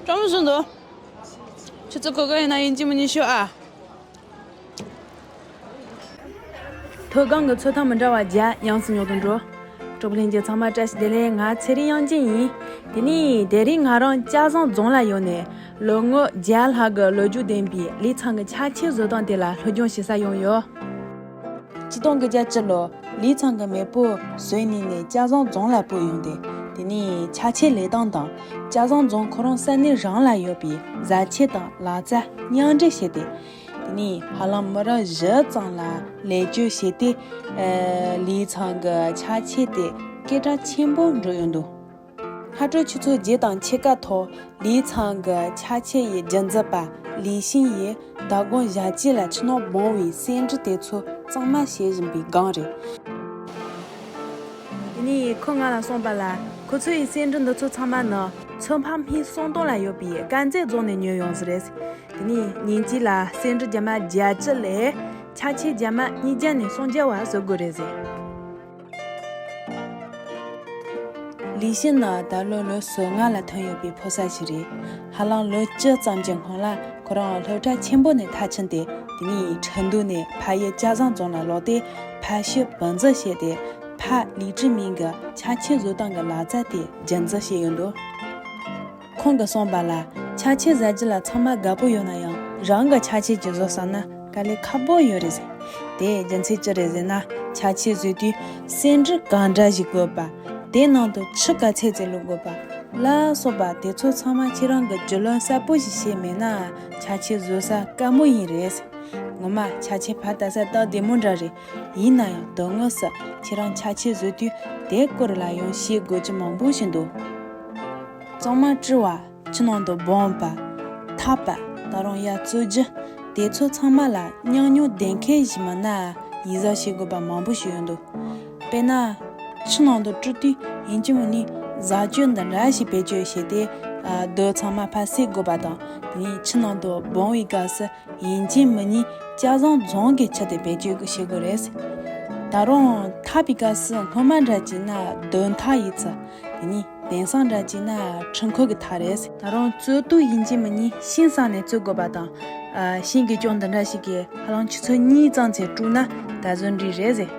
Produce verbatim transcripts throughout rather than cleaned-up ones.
སྤྲང་བོ་བཟོ་འདུག་ཁྱོད་ཚོ་གོ་གི་ཡོད་ན་ཡིན་གཅིག་མིན་གཉིས་ཤོག་ཨ། མཐོ་སྒང་གི་ཚོད་ཐང་མི་འདྲ་བ་བརྒྱ་ཡོངས་སུ་ཉོ་དང་འགྲོ། གྲོགས་པོ་ལྷན་རྒྱས་ཚང་མ་བཀྲ་ཤིས་བདེ་ལེགས། ང་ཚེ་རིང་དབྱངས་ཅན་ཡིན། དེ་ནས་དེ་རིང་ང་རང་སྐྱ་བཟང་རྫོང་ལ་ཡོང་ནས་ལོ་ངོ་བརྒྱ་ལྷག་གི་ལོ་རྒྱུས་ལྡན་པའི་ལི་ཚང་གི་ཆ་ཆས་བཟོ་སྟངས་དེ་ལ་སློབ་སྦྱོང་བྱེད་ས་ཡོང་ཡོད། ཆིག་སྟོང་དགུ་བརྒྱ་བཅུ་ལོར་ལི་ཚང་གི་མེས་པོ་བཟོས་ནི་ནས་སྐྱ་བཟང་རྫོང་ལ་སྤོས་ཡོང་སྟེ། དེ་ནས་ཆ་ཆས་ལས་སྟངས་དང་སྐྱ་བཟང་རྫོང་ཁོ་རང་ས་གནས་རང་ལ་ཡོད་པའི་བཟའ་ཆས་དང་ལག་རྩལ་མཉམ་འདྲེས་བྱས་ཏེ། དེ་ནས་ཧ་ལམ་མི་རབས་བཞི་ཙམ་ལ་ལེགས་བཅོས་བྱས་ཏེ། ཨ། ལི་ཚང་གི་ཆ་ཆས་དེ་སྐད་གྲགས་ཆེན་པོ་འགྲོ་ཡོང་འདུག་སྔ་དྲོ་ཆུ་ཚོད་བརྒྱད་དང་ཕྱེད་ཀ་ཐོག་ལི་ཚང་གི་ཆ་ཆས་ཡི་རྒྱུན་འཛིན་པ་ལི་ཤིན་ཡིས་མདང་དགོང་ཞག་གཅིག་ལ་ཕྱི་ནང་སྦང་བའི་སེ་འབྲུ་དེ་ཚོ་གཙང་མ་བྱེད་བཞིན་པའི་སྒང་རེད། དེ་ནས་ཁོས་ང་ལ་གསུངས་པ་ལ། ཁོ་ཚོ་ཡི་སེ་འབྲུ་འདི་ཚོ་ཚང་མ་ནི་ཚོད་ཕམ་སྨི་གསུམ་སྟོང་ལ་ཡོད་པའི་དཀར་མཛེས་རྫོང་ནས་ཉོས་ཡོང་ཟེར་རེད། དེ་ནས་ཉིན་གཅིག་ལ་སེ་འབྲུ་རྒྱ་མ་བརྒྱད་ཅུ་ལས་ཆ་ཆས་རྒྱ་མ་ཉིས་བརྒྱ་ནས་སུམ་བརྒྱ་བར་བཟོ་དགོས་རེད་ཟེར། ལི་ཤིན་ནི་ད་ལོ་ལོ་སོ་ལྔ་ལ་ཐོན་ཡོད་པའི་ཕོ་གསར་ཞིག་རེད། ཧ་ལམ་ལོ་བཅུ་ཙམ་གྱི་སྔོན་ལ་ཁོ་རང་སློབ་གྲྭ་ཆེན་པོ་ནས་མཐར་ཕྱིན་ཏེ། དེ་ནས་ཁྲིན་ཏུའུ་ནས་ཕ་ཡུལ་སྐྱ་བཟང་རྫོང་ལ་ལོག་སྟེ། ཕ་ཤུལ་བུ་འཛིན་བྱས་ཏེ། ཕ་ལི་ཀྲི་མིང་གི་ཆ་ཆས་བཟོ་སྟངས་ཀྱི་ལག་རྩལ་དེ་རྒྱུན་འཛིན་བྱས་ཡོད་འདུག་ཁོང་གིས་གསུངས་པ་ལ། ཆ་ཆས་བཟོ་རྒྱུ་ལ་ཚང་མ་དགའ་པོ་ཡོད་ན་ཡང་། རང་གི་ཆ་ཆས་ཀྱི་བཟོ་བསམ་ན་དཀའ་ལས་ཁག་པོ་ཡོད་རེད་ཟེར། དེའི་རྒྱུ་མཚན་ཅི་རེད་ཟེར་ན། ཆ་ཆས་བཟོ་དུས་སེ་འབྲུ་གང་འདྲ་ཞིག་དགོས་པ། དེའི་ནང་དུ་ཆུ་ག་ཚད་ཙམ་བླུག་དགོས་པ་ལ་སོགས་པ་དེ་ཚོ་ཚང་མ་ཁྱེད་རང་གིས་རྒྱུས་ལོན་གསལ་པོ་ཞིག་བྱས་མེད་ན། ཆ་ཆས་བཟོ་ས་དཀའ་མོ་ཡིན་རེད་ཟེར། ངོ་མ་ཆ་ཆས་ཕར་ལྟ་ས་སྟབས་བདེ་མོ་འདྲ་རེད། ཡིན་ན་ཡང་དོན་དངོས་སུ་ཁྱེད་རང་ཆ་ཆས་བཟོ་དུས་དེའི་སྐོར་ལ་ཡང་ཤེས་དགོས་རྒྱུ་མང་པོ་ཞིག་འདུག་གཙང་མ་བཀྲུ་བ། ཆུ་ནང་དུ་སྦང་བ། འཐག་པ། ད་རུང་ཡར་བཙོ་རྒྱུ། དེ་ཚོ་ཚང་མ་ལ་ཉམས་མྱོང་ལྡན་མཁན་ཞིག་མིན་ན་ཡིད་གཟབ་བྱེད་དགོས་པ་མང་པོ་ཞིག་ཡོད་འདུག་དཔེར་ན། ཆུ་ནང་དུ་བཀྲུ་དུས་ཡིན་གཅིག་མིན་གཉིས་བཟའ་བཅའ་འདི་འདྲ་ཞིག་བེད་སྤྱོད་བྱས་ཏེ། རྡོ་ཚང་མ་ཕར་བསད་དགོས་པ་དང་། དེ་ནས་ཆུ་ནང་དུ་སྦང་བའི་སྐབས་སུ། ཡིན་གཅིག་མིན་གཉིས་སྐྱ་བཟང་རྫོང་གི་ཆུ་དེ་བེད་སྤྱོད་བྱེད་དགོས་རེད། ད་རུང་འཐག་པའི་སྐབས་སུ་སྔོན་མ་འདྲ་བྱས་ན་རྡོ་འཐག་ཡིན་ཚུལ། དེ་ནས་དེང་སང་འདྲ་བྱས་ན་འཕྲུལ་འཁོར་གྱི་འཐག་རེད། ད་རུང་བཙོ་དུས་ཡིན་གཅིག་མིན་གཉིས་ཤིང་ཟམ་ནས་བཙོ་དགོས་པ་དང་། ཨ། ཤིང་གི་ཅོང་འདི་འདྲ་ཞིག་གིས་ཧ་ལམ་ཆུ་ཚོད་གཉིས་ཙམ་ཚེ་བཀྲུས་ན་ད་གཟོད་འགྲིག་རེད་ཟེར།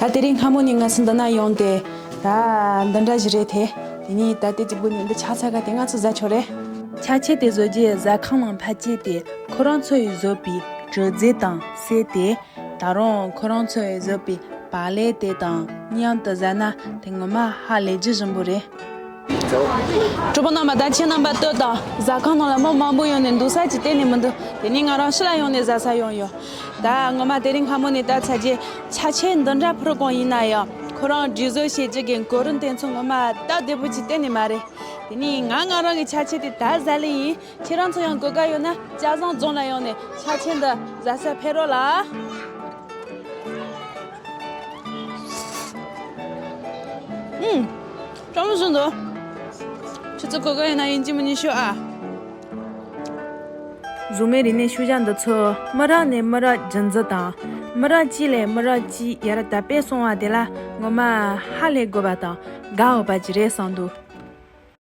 ད་དེ་རིང་སྔ་མོ་ནས་ང་ཚོ་འདི་ན་ཡོང་སྟེ། ད་འདི་འདྲ་ཞིག་རེད་དེ། དེ་ནས་ད་ལྟའི་གཅིག་པུ་ནས་འདི་ཆགས་ཚར་ག་དེ་ང་ཚོ་ཟ་ཆོག་རེད། ཆ་ཆས་དེ་བཟོ་རྒྱུའི་ཟ་ཁང་ནང་ཕར་བསྐྱལ་ཏེ། ཁོ་རང་ཚོ་ཡིས་བཟོས་པའི་གྲུ་རྫས་དང་གསེར་དེ། ད་རུང་ཁོ་རང་ཚོ་ཡིས་བཟོས་པའི་བག་ལེབ་དེ་དང་མཉམ་དུ་ཟ་ན་དེ་ངོ་མ་ཧ་ལས་རྒྱུ་ཞིམ་པོ་རེད། གྲོགས་པོ་རྣམ་པ། ད་ཁྱེད་རྣམ་པ་ལྟོས་དང་། ཟ་ཁང་ནང་ལ་མི་མང་པོ་ཡོང་ནས་འདུག་ས་ཅིག་གཏན་ནས་མི་འདུག་དེ་ནས་ང་རང་ཕྱི་ལ་ཡོང་ནས་ཟ་ས་ཡོང་ཡོད། ད་ངོ་མ་དེ་རིང་སྔ་མོ་ནས་ལྟ་ཚར་རྗེས། ཆ་ཆས་འདི་འདྲ་ཕུལ་གོང་ཡིན་ན་ཡང་། ཁོ་རང་སྒྲིག་བཟོ་བྱེད་རྒྱུ་གི་གོ་རིམ་དེ་ཚོ་ངོ་མ་སྟབས་བདེ་པོ་ཅིག་གཏན་ནས་མ་རེད། དེ་ནས་ང་ང་རང་གི་ཆ་ཆས་དེ་ད་ཟ་ལེ་ཡིན། ཁྱེད་རང་ཚོ་ཡང་གོ་སྐབས་ཡོད་ན་སྐྱ་བཟང་རྫོང་ལ་ཡོང་ནས་ཆ་ཆས་འདི་ཟ་ས་ཕེབས་རོགས་ལ། ཨུམ། སྤྲང་པོ་བཟོ་འདུག་ཁྱོད་ཚོ་གོ་སྐབས་ཡོད་ན་ཡིན་གཅིག་མིན་གཉིས་ཤོག་ཨ། གཟུགས་མེད་རིག་གནས་ཤུལ་བཞག་འདི་ཚོ་མི་རབས་ནས་མི་རབས་རྒྱུན་འཛིན་དང་། མི་རབས་གཅིག་ལས་མི་རབས་གཅིག་ཡར་དར་སྤེལ་སོང་བ་དེ་ལ་ངོ་མ་ཧ་ལས་དགོས་པ་དང་དགའ་འོས་པ་ཅིག་རེད་བསམ་འདུག